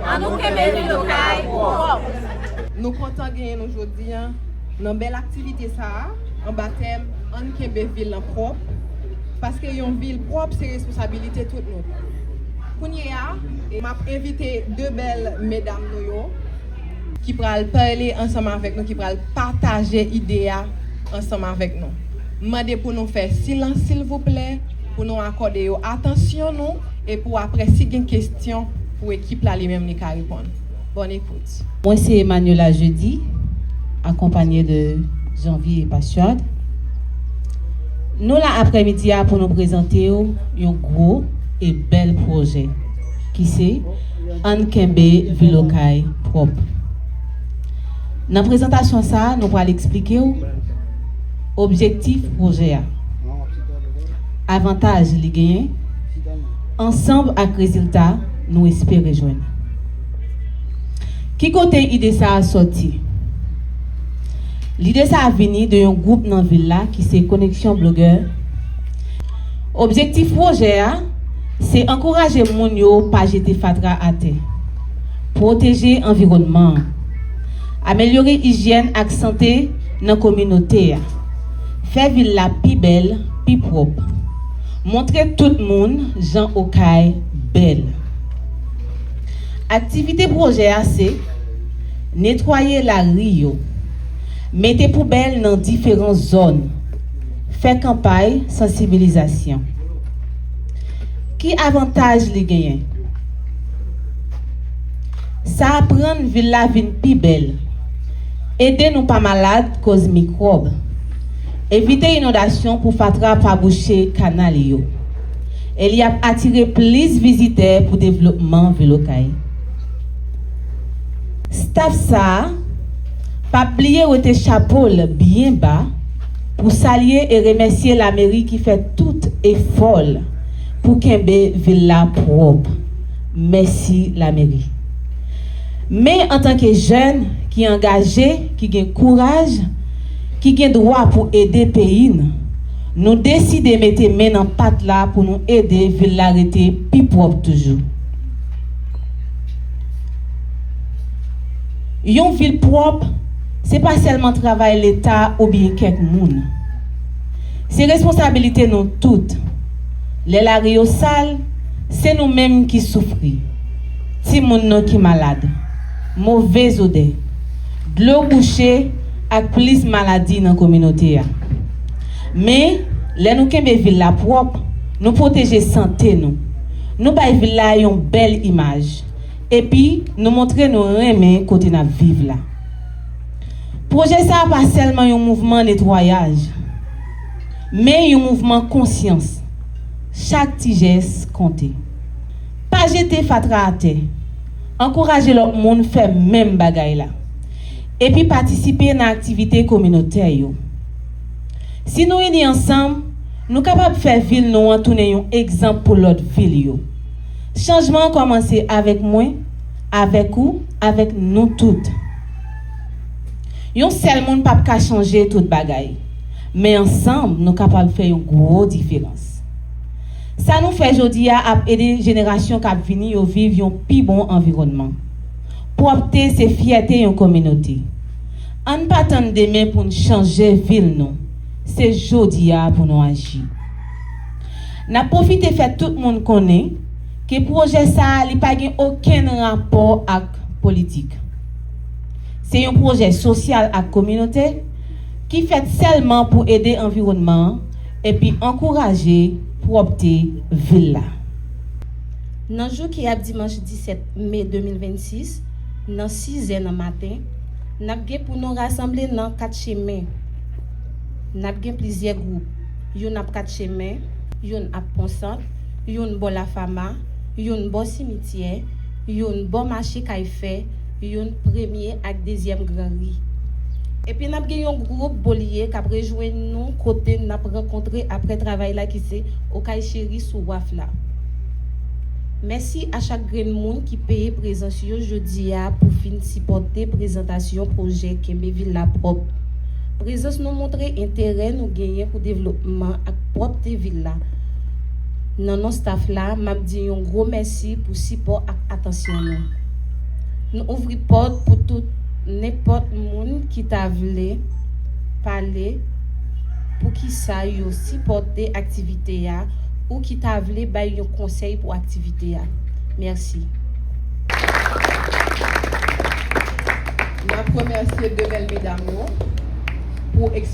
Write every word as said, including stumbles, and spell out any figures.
Ann nou kenbe vil Okay pwòp. Nou kontan genyen nou jodi a nan bèl aktivite sa a, anba tèm Ann kenbe vil lan pwòp, paske yon vil pwòp se responsabilite tout nou. Kounye a, e m ap envite de bèl medam nou yo ki pral pale ansanm avèk nou, ki pral pataje ide a ansanm avèk nou. M mande pou nou fè silans, silvouplè, pou nou akòde yo atansyon nou, e pou apre, si gen kesyon pou ekip la, li menm li ka reponn. Bonne écoute. Mwen se Emmanuela Jeudi, akonpanye de Janvier Pachard. Nou la aprèmidi a pou nou prezante w yon gwo e bèl pwojè ki se Ann kenbe vil Okay pwòp. Nan prezantasyon sa a, nou pral eksplike w objektif pwojè a, avantaj li genyen, ansanm ak rezilta nou espere jwenn. Ki kote ide sa a sòti? Lide sa a vini de yon gwoup nan vil la ki se Koneksyon Blogè. Objektif pwojè a se ankouraje moun yo pa jete fatra atè, pwoteje anviwònman an, amelyore ijyèn ak sante nan kominote a, fè vil la pi bèl, pi pwòp, montre tout moun jan Okay bèl. Aktivite pwojè a se netwaye lari yo, mete poubèl nan diferan zòn, fè kanpay sansibilizasyon. Ki avantaj li genyen? Sa ap rann vil la vin pi bèl, ede nou pa malad koz mikwòb, evite inondasyon pou fatra pa bouche kanal yo, e li ap atire plis vizitè pou devlopman vil Okay. Staf sa a p ap bliye wete chapo l byen ba pou salye e remèsye lameri ki fè tout efò l pou kenbe vil la pwòp. Mèsi lameri. Men antanke jèn ki angaje, ki gen kouraj, ki gen dwa pou ede peyi n, nou deside mete men nan pat la pou nou ede vil la rete pi pwòp toujou. Yon vil pwòp, se pa sèlman travay Leta oubyen kèk moun. Se responsabilite nou tout. Lè lari yo sal, se nou menm ki soufri. Timoun nou ki malad, move odè, dlo bouche ak plis maladi nan kominote a. Men, lè nou kenbe vil la pwòp, nou pwoteje sante nou. Nou bay vil la yon bèl imaj. Epi, nou montre nou renmen kote n ap viv la. Pwojè sa a pa sèlman yon mouvman netwayaj, men yon mouvman konsyans. Chak ti jès konte. Pa jete fatra atè. Ankouraje lòt moun fè menm bagay la. Epi patisipe nan aktivite kominotè yo. Si nou ini ansanm, nou kapab fè vil nou an tounen yon egzanp pou lòt vil yo. Chanjman an kòmanse avèk mwen, avèk ou, avèk nou tout. Yon sèl moun p ap ka chanje tout bagay, men ansanm, nou kapab fè yon gwo diferans. Sa nou fè jodi a ap ede jenerasyon k ap vini yo viv yon pi bon anviwònman. Pwòpte se fyète yon kominote. Ann pa tann demen pou n chanje vil nou. Se jodi a pou nou aji. N ap pwofite fè tout moun konnen ke pwojè sa a li pa gen okenn rapò ak politik. Se yon pwojè sosyal ak kominotè ki fèt sèlman pou ede anviwònman an epi ankouraje pwòpte vil la. Nan jou ki ap dimanch disèt me de mil vennsis, nan sizè nan maten, n ap gen pou nou rasanble nan kat chemen. N ap gen plizyè gwoup. Youn ap kat chemen, youn ap pon sant, youn bò Lafama, youn bò simityè, youn bò mache Kay Fè, youn premye ak dezyèm Gran Ri. Epi n ap gen yon gwoup bolye k ap rejwenn nou kote n ap rankontre apre travay la ki se Okay Cheri sou waf la. Mèsi a chak grenn moun ki peye prezans yo jodi a pou vin sipòte prezantasyon pwojè Kenbe Vil la Pwòp. Prezans nou montre enterè nou genyen pou devlopman ak pwòpte vil la. Nan non staf la, m ap di yon gwo mèsi pou sipò ak atansyon nou. Nou ouvri pòt pou tout nenpòt moun ki ta vle pale poukisa yo sipòte aktivite a ou ki ta vle bay yon konsèy pou aktivite a. Mèsi. N ap remèsye de bèl medam yo pou